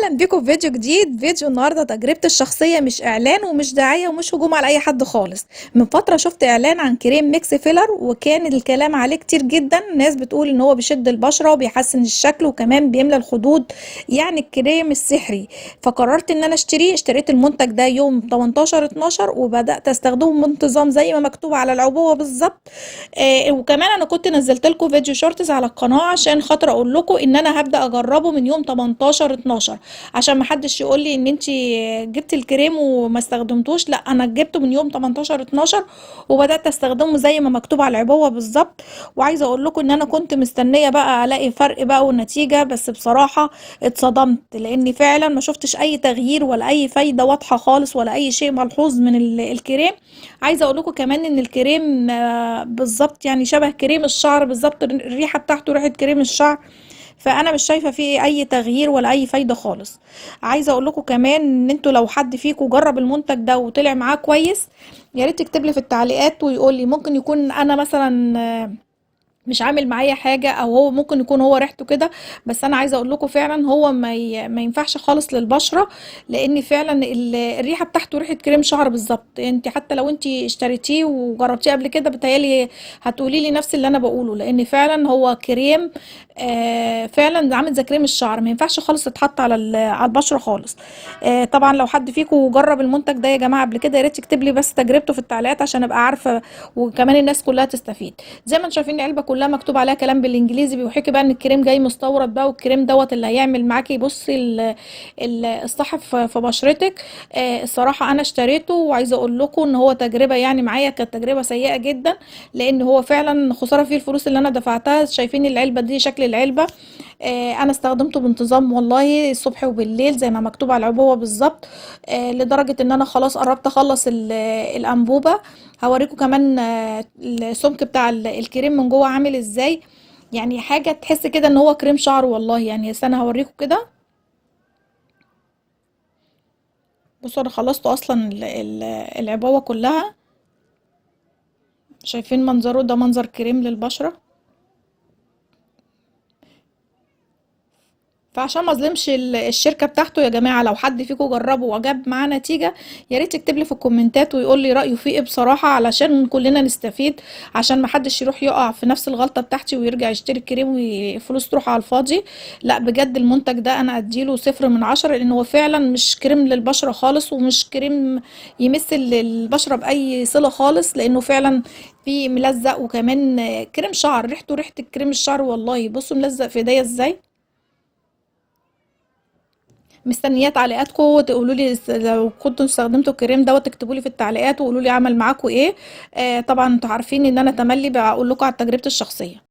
اهلا بيكم في فيديو جديد. فيديو النهارده تجربتي الشخصية، مش اعلان ومش دعاية ومش هجوم على اي حد خالص. من فترة شفت اعلان عن كريم ميكس فيلر، وكان الكلام عليه كتير جدا. ناس بتقول ان هو بيشد البشرة وبيحسن الشكل وكمان بيملى الخدود، يعني الكريم السحري. فقررت ان انا اشتريه. اشتريت المنتج ده يوم 18/12 وبدات استخدمه بانتظام زي ما مكتوب على العبوه بالظبط. وكمان انا كنت نزلت لكم فيديو shorts على القناة عشان خاطر اقول لكم ان انا هبدا اجربه من يوم 18/12، عشان ما حدش يقول لي ان انت جبت الكريم وما استخدمتوش. لا، انا جبته من يوم 18/12 وبدات استخدمه زي ما مكتوب على العبوه بالظبط. وعايزه اقول لكم ان انا كنت مستنيه بقى الاقي فرق بقى والنتيجة، بس بصراحة اتصدمت، لاني فعلا ما شفتش اي تغيير ولا اي فايده واضحة خالص ولا اي شيء ملحوظ من الكريم. عايزه اقول لكم كمان ان الكريم بالظبط يعني شبه كريم الشعر بالظبط، الريحة بتاعته ريحه كريم الشعر، فانا مش شايفه فيه اي تغيير ولا اي فايده خالص. عايزه اقول لكم كمان ان انتوا لو حد فيكم جرب المنتج ده وطلع معاه كويس، يا ريت يكتب لي في التعليقات ويقول لي. ممكن يكون انا مثلا مش عامل معايا حاجة، او هو ممكن يكون هو ريحته كده، بس انا عايزه اقول لكم فعلا هو ما ينفعش خالص للبشره، لان فعلا الريحة بتاعته ريحه كريم شعر بالظبط. انت حتى لو انت اشتريتيه وجربتيه قبل كده بتهيالي هتقولي لي نفس اللي انا بقوله، لان فعلا هو كريم فعلا عامل زي كريم الشعر، ما ينفعش خالص يتحط على البشرة خالص. طبعا لو حد فيكم جرب المنتج ده يا جماعة قبل كده، يا ريت يكتب لي بس تجربته في التعليقات عشان ابقى عارفه، وكمان الناس كلها تستفيد. زي ما انتم شايفين العلبة كلها مكتوب عليها كلام بالانجليزي، بيوحيكي بقى ان الكريم جاي مستورد بقى، والكريم دوت اللي هيعمل معاكي بصي الصح في بشرتك. الصراحة انا اشتريته، وعايزه اقول لكم ان هو تجربه يعني معايا كانت تجربه سيئه جدا، لان هو فعلا خسارة فيه الفلوس اللي انا دفعتها. شايفين العلبة دي، شكل العلبة. انا استخدمته بانتظام والله الصبح وبالليل زي ما مكتوب على العبوه بالظبط، لدرجة ان انا خلاص قربت اخلص الانبوبة. هوريكم كمان السمك بتاع الكريم من جوه عامل ازاي، يعني حاجة تحس كده ان هو كريم شعر والله. يعني استنى هوريكم كده. بصوا انا خلصت اصلا العبوه كلها، شايفين منظره؟ ده منظر كريم للبشره. فعشان ما اظلمش الشركة بتاعته يا جماعة، لو حد فيكم جربه وجاب معاه نتيجة يا ريت يكتب لي في الكومنتات ويقول لي رايه فيه ايه بصراحة، علشان كلنا نستفيد، عشان ما حدش يروح يقع في نفس الغلطة بتاعتي ويرجع يشتري الكريم وفلوس تروح على الفاضي. لا بجد المنتج ده انا اديله 0 من 10، لان هو فعلا مش كريم للبشره خالص، ومش كريم يمس البشرة باي صله خالص، لانه فعلا في ملزق، وكمان كريم شعر ريحته ريحه الكريم الشعر والله. بصوا ملزق في ايديا ازاي. مستنيه تعليقاتكم وتقولوا لي لو كنتوا استخدمتوا الكريم دوت، تكتبوا لي في التعليقات وقولوا لي عمل معاكم ايه. طبعا انتوا عارفين ان انا تملي بقول لكم على تجربتي الشخصية.